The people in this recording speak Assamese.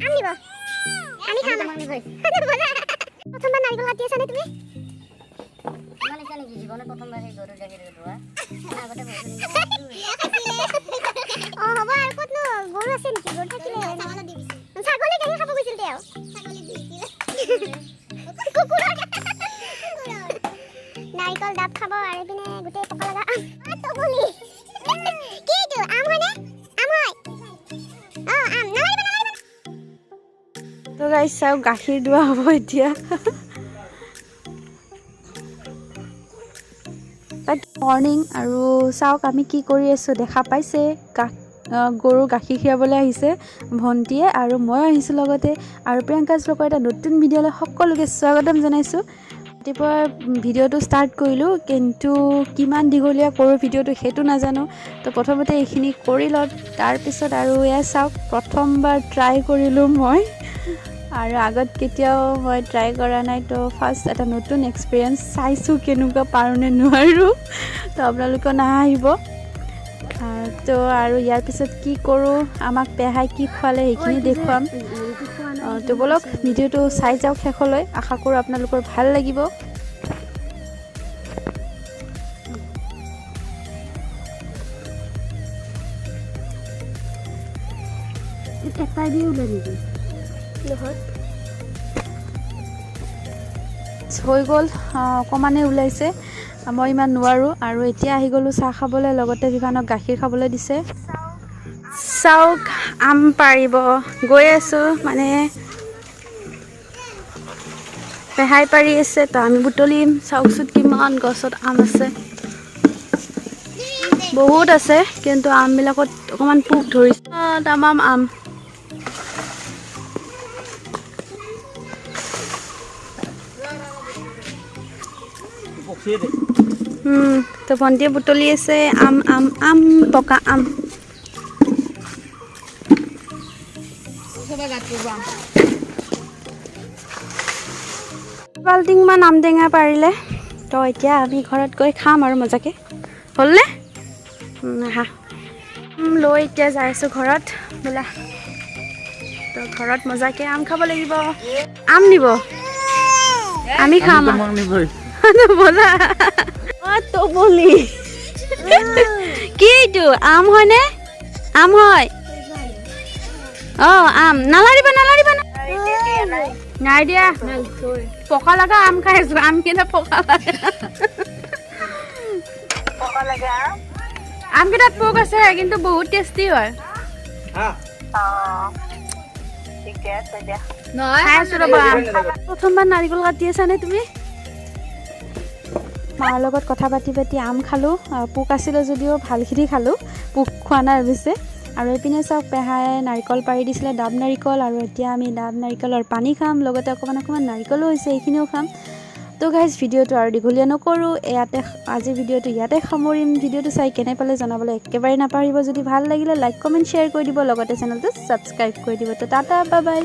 আম নিব, আমি খাম। প্ৰথমবাৰ নাৰিকল কাটি আছানে তুমি? তোমাৰ নিচিনা নেকি জীৱনত প্ৰথমবাৰ সেই গৰুৰ গাখীৰ ধোৱা? আগতে বহুত। অ, হ'ব। আৰু ক'তনো গৰু আছে নেকি? গৰু থাকিলে ছাগলী গাখীৰ খাব গৈছিল তেওঁ। কুকুৰৰ নাৰিকল ডাব খাব আৰু এইপিনে গোটেই পকা লগা আম। তবলি, কি এইটো? আম হয়নে? আম হয়। অ, আম নালাগিব, নালাগিব। তো গাইজ চাওক, গাখীৰ দোৱা হ'ব এতিয়া। তাত মৰ্ণিং আৰু চাওক আমি কি কৰি আছোঁ, দেখা পাইছে? গৰু গাখীৰ খীৰাবলৈ আহিছে ভণ্টিয়ে আৰু মই আহিছোঁ লগতে। আৰু প্ৰিয়ংকাজ ব্লগৰ এটা নতুন ভিডিঅ'লৈ সকলোকে স্বাগতম জনাইছোঁ। ৰাতিপুৱা ভিডিঅ'টো ষ্টাৰ্ট কৰিলোঁ, কিন্তু কিমান দীঘলীয়া কৰোঁ ভিডিঅ'টো সেইটো নাজানো। তো প্ৰথমতে এইখিনি কৰি লওঁ, তাৰপিছত। আৰু এয়া চাওক, প্ৰথমবাৰ ট্ৰাই কৰিলোঁ মই আৰু আগত কেতিয়াও মই ট্ৰাই কৰা নাই। তো ফাৰ্ষ্ট এটা নতুন এক্সপিৰিয়েঞ্চ, চাইছোঁ কেনেকুৱা, পাৰোঁ নে নোৱাৰোঁ। তো আপোনালোকেও নাহাঁহিব। তো আৰু ইয়াৰ পিছত কি কৰোঁ, আমাক পেহাই কি খোৱালে সেইখিনি দেখুৱাম। তো ব'লক, ভিডিঅ'টো চাই যাওক শেষলৈ। আশা কৰোঁ আপোনালোকৰ ভাল লাগিব। এটাই দি ওলাই নেকি? নহয়। হৈ গ'ল, অকণমানেই ওলাইছে, মই ইমান নোৱাৰোঁ। আৰু এতিয়া আহি গ'লোঁ চাহ খাবলৈ, লগতে বিভানক গাখীৰ খাবলৈ দিছে। চাওক, আম পাৰিব গৈ আছোঁ, মানে পেহাই পাৰি আছে, তো আমি বুটলিম। চাওকচোন কিমান গছত আম আছে, বহুত আছে, কিন্তু আমবিলাকত অকণমান পোক ধৰিছে। তামাম আম। তো ভণ্টিয়ে বুটলি আছে আম, আম, আম, পকা আম। বাল্টিংমান আম টেঙা পাৰিলে। তো এতিয়া আমি ঘৰত গৈ খাম আৰু মজাকৈ। হ'লনে? আহা, লৈ এতিয়া যাই আছোঁ ঘৰত বোলা। তো ঘৰত মজাকৈ আম খাব লাগিব। আম নিব, আমি খাম। ব'লা। অ তবলি, কি এইটো? আম হয়নে? আম হয়। অ, আম নালাৰিবা, নালাৰিবা। নাই দিয়া, পকা লগা আম খাই আছো। আম কেইটা পকা লাগে, আমকেইটাত পোক আছে, কিন্তু বহুত টেষ্টি হয়। খাই আছো ৰ'বা আম। প্ৰথমবাৰ নাৰিকল কাটি আছানে তুমি? মাৰ লগত কথা পাতি পাতি আম খালোঁ। পোক আছিলে যদিও ভালখিনি খালোঁ, পোক খোৱা নাই অৱশ্যে। আৰু এইপিনে চাওক, পেহাই নাৰিকল পাৰি দিছিলে, ডাব নাৰিকল। আৰু এতিয়া আমি ডাব নাৰিকলৰ পানী খাম, লগতে অকণমান অকণমান নাৰিকলো হৈছে, এইখিনিও খাম। তো গাইজ, ভিডিঅ'টো আৰু দীঘলীয়া নকৰোঁ, ইয়াতে আজিৰ ভিডিঅ'টো ইয়াতে সামৰিম। ভিডিঅ'টো চাই কেনে পালে জনাবলৈ একেবাৰে নাপাহৰিব। যদি ভাল লাগিলে লাইক, কমেণ্ট, শ্বেয়াৰ কৰি দিব, লগতে চেনেলটো ছাবস্ক্ৰাইব কৰি দিব। তো টাটা, বাই বাই।